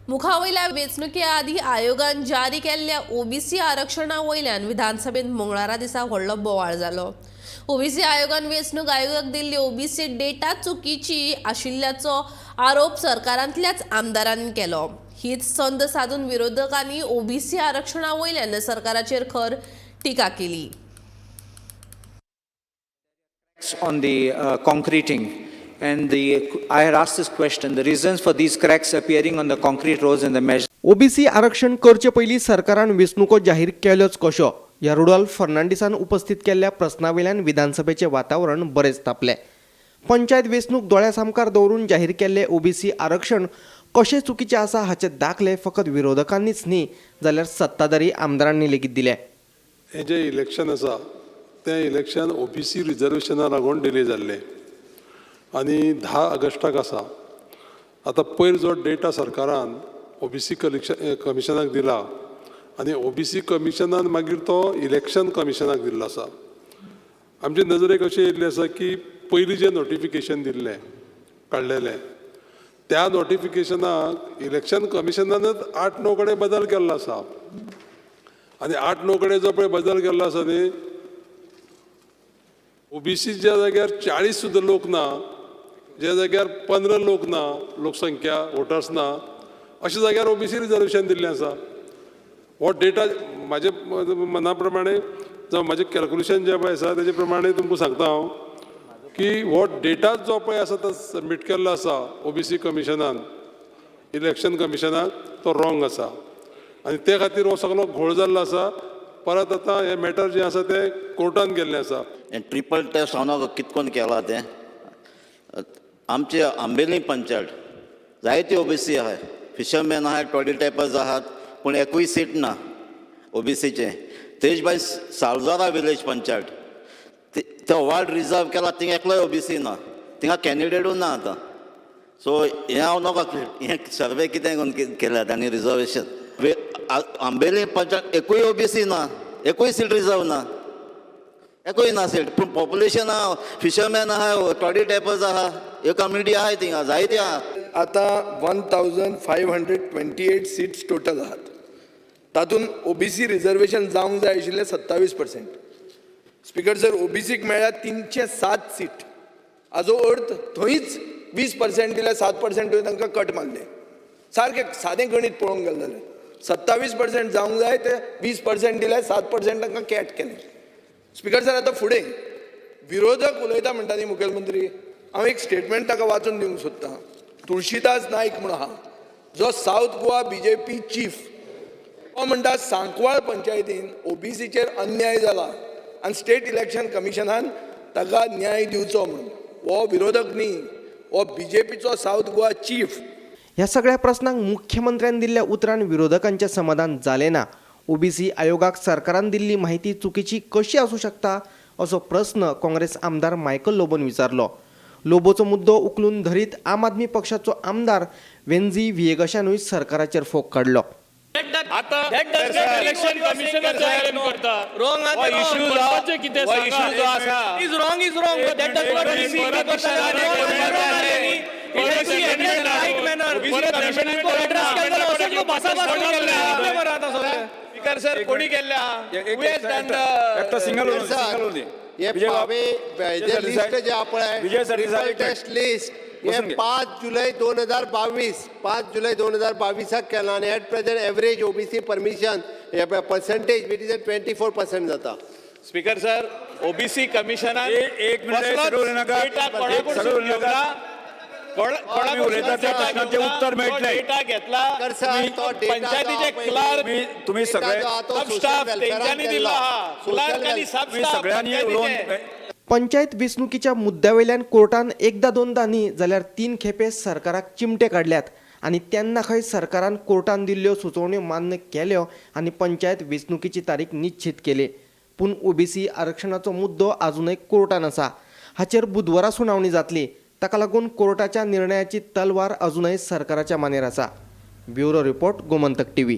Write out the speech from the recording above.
मुखावयल्या वेंचणुके आदीं आयोगान जारी केल्ल्या ओबीसी आरक्षणा वयल्यान विधानसभेंत मंगळारा दिसा व्हडलो बोवाळ जालो. ओबीसी आयोगान वेंचणूक आयोगाक दिल्ली ओबीसी डेटा चुकीची आशिल्ल्याचो आरोप सरकारांतल्याच आमदारांनी केलो. हीच संद सादून विरोधकांनी ओबीसी आरक्षणा वयल्यान सरकाराचेर खर टिका केली. On the concreting, and the I had asked this question, the reasons for these cracks appearing on the concrete roads and the measures OBC आरक्षण करचे पयलीं सरकारान वेंचणुको जाहीर केल्योच कश्यो ह्या रुडॉल्फ फर्नांडीसान उपस्थीत केल्ल्या प्रस्ना वयल्यान विधानसभेचें वातावरण बरेंच तापलें. पंचायत वेंचणूक दोळ्या सामकार दवरून जाहीर केल्लें ओबीसी आरक्षण कशें चुकीचें आसा हाचे दाखले फकत विरोधकांनीच न्ही जाल्यार सत्ताधारी आमदारांनी लेगीत दिले. हें जें इलेक्शन आसा तें इलेक्शन ओबीसी रिजर्वेशना लागून डिले जाल्लें आनी 10 ऑगस्टाक आसा. आतां पयर जो डेटा सरकारान ओबीसी कलेक्शन कमिशनाक दिला आनी ओबीसी कमिशनान मागीर तो इलेक्शन कमिशनाक दिल्लो आसा. आमचे नजरेक अशें येयल्लें आसा की पयलीं जें नोटिफिकेशन दिल्लें काडलेलें, त्या नोटिफिकेशनाक इलेक्शन कमिशनानच आठ णव कडेन बदल केल्लो आसा. आनी आठ णव कडेन जो पळय बदल केल्लो आसा न्ही, ओबीसीच्या जाग्यार 40 सुद्दां लोक ना, ज्या जाग्यार 15 लोक ना, लोकसंख्या वोटर्स ना, अशा जाग्यार ओबीसी रिजर्वेशन दिल्लें आसा. हो डेटा म्हाजे मना प्रमाणे जावं म्हाजें कॅल्कुलेशन जें पळय आसा तेजे प्रमाणे तुमकां सांगता हांव की हो डेटाच जो पळय आसा तो सबमीट केल्लो आसा ओबीसी कमिशनान इलेक्शन कमिशनाक, तो रॉंग आसा आनी ते खातीर हो सगलो घोळ जाल्लो आसा. परत आतां हें मॅटर जें आसा तें कोर्टान गेल्लें आसा. हें ट्रिपल टेस्ट हांव नाका कितकोन केला तें. आमचे आंबेली पंचायत जायते ओबीसी आहाय, फिशरमॅन आहाय, टॉडी टॅपर्स आहात, पूण एकूय सीट ना ओबीसीचें. तेज भायर सालजोरा विलेज पंचायत, तो वार्ड रिजर्व केला, थिंगा एकलोय ओबीसी ना, थिंगा कॅन्डिडेटूय ना आतां. सो हें हांव नाका हें सर्वे कितें करून केल्या तांणी. रिजर्वेशन आंबेली पंचायत एकूय ओबीसी ना, एकूय सीट रिजर्व ना, एकूय ना सीट, पूण पॉप्युलेशन आहा, फिशरमॅन आहा, टॉडी टॅपर्स आहा, ह्यो कम्युनिटी आहाय थिंगा जायती आहा. आता 1528 seats total आहात. तातूंत ओबीसी रिजर्वेशन जावंक जाय आशिल्लें 27%. स्पिकर सर, ओबीसीक मेळ्ळ्या 307 सीट. हाजो अर्थ थंयच 20% दिल्यार 7% तांकां कट मारले. सारकें सादें गणीत पळोवंक गेलें जाल्यार 27% जावंक जाय ते 20% दिल्यार 7% तांकां कॅट केलें. स्पिकर सर, आतां फुडें विरोधक उलयता म्हणटा न्ही मुखेलमंत्री, हांव एक स्टेटमेंट ताका वाचून दिवंक सोदतां. तुळशीदास नायक म्हणून आहा जो सावथ गोवा बीजेपी चीफ, तो म्हणटा सांकवाळ पंचायतीन ओबीसीचेर अन्याय जाला आनी स्टेट इलेक्शन कमिशनान ताका न्याय दिवचो म्हणून. हो विरोधक न्ही, हो बीजेपीचो सावथ गोवा चीफ. ह्या सगळ्या प्रस्नांक मुख्यमंत्र्यान दिल्ल्या उतरान विरोधकांचें समाधान जालें ना. ओबीसी आयोगाक सरकारान दिल्ली म्हायती चुकीची कशी आसूं शकता असो प्रस्न काँग्रेस आमदार मायकल लोबोन विचारलो. लोबोचो मुद्दो उखलून धरीत आम आदमी पक्षाचो आमदार वेन्झी व्हिएगशानूय सरकाराचेर फोग काडलो. आता इलेक्शन कमिशनाचो ब्लेम करता. Wrong हो issue जो कितें हो issue जो आसा is wrong is wrong. That does not right manner. Speaker sir, कोणी केल्ले आहा? Who has done the- एकटो सिंगल उलोवंक सिंगल उलोवंक दी. हे विजय बाब, पावे विजय जे सरदेसाय, लिस्ट जे पळय विजय सरदेसाय, ट्रिपल एक मिनिट. टेस्ट लिस्ट हे बसून घे. 5 जुलय 2022, 5 जुलय 2022 केला आनी at present average OBC permission percentage which is 24% जाता. स्पीकर सर, ओबीसी कमिशनान एक मिनिट, सगळे उलोवं नाका. एक सगळे उलोवं नाका. तुम्ही उलयता त्या प्रश्नाचें उत्तर मेळटलें. डेटा घेतला. स्पीकर सर, तो डेटा पंचायतीचे क्लार्क, तुम्ही सगळे सब स्टाफ तेंच्यांनी दिल्लो आहा, क्लार्क आनी सब तुम्ही स्टाफ सगळ्यांनी उलोवन पंचायतीचे. पंचायत वेंचणुकीच्या मुद्द्या वयल्यान कोर्टान एकदा दोनदा न्ही जाल्यार तीन खेपे सरकाराक चिमटे काडल्यात आनी तेन्ना खंय सरकारान कोर्टान दिल्ल्यो सुचोवण्यो मान्य केल्यो आनी पंचायत वेंचणुकीची तारीख निश्चीत केली. पूण ओबीसी आरक्षणाचो मुद्दो आजुनय कोर्टान आसा. हाचेर बुधवारा सुनावणी जातली. ताका लागून कोर्टाच्या निर्णयाची तलवार अजुनय सरकाराच्या मानेर आसा. Bureau report, Gomantak TV.